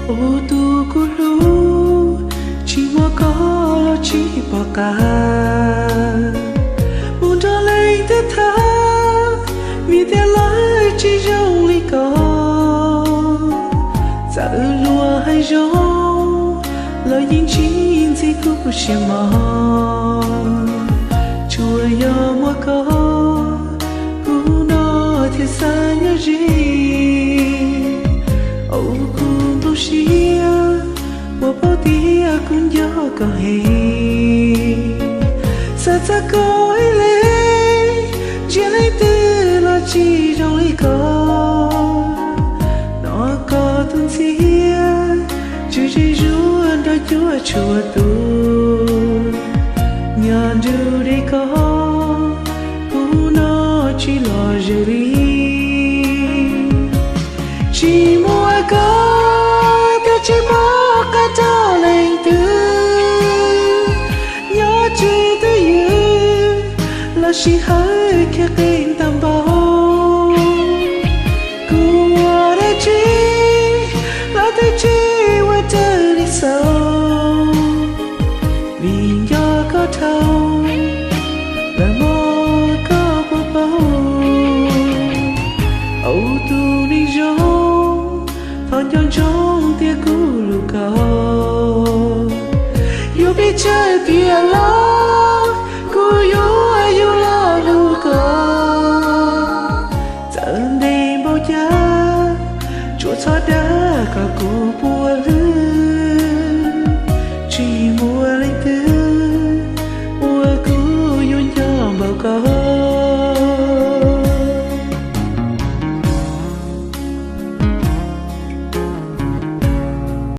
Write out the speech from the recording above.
Tus kuv hlub, tsis muaj koj los tsis pom qab mus nrog leej twg tham, vim tias lawv tsis zoo li koj. Txawm luag hais zoo los yeej tsis ntxim kuv siab mog. Tsuas yog muaj koj, kuv no thiaj xav nyob ze. Ua kuv npau siab, puas paub tias kuv nco koj heev. Xav txog koj ib leeg, ntsia leej twg los tsis zoo li koj. Hnov koj tus ntxhiab, tsw zej zuag nrog cuaj tshua tus. Nyob nrug deb koj, kuv no tsis lom zem li. Tsis muaj koj, koj tsis pom qab rau leej twg. Nyob tsis twj ywm, los sij hawm khiav qees tau npaum. Kuv ua dab tsi, los twb tsis ua raws li xaus. Vim nco koj dhau, lawm mog koj puas paub. Ua tus neeg zoo, thov nco ntsoov tias kuv hlub koj. Yuav pes tsawg tiam los, kuv yuav yug los hlub koj. Txawm ntev npaum cas, tsuas txhob dag kom kuv puas hlwb.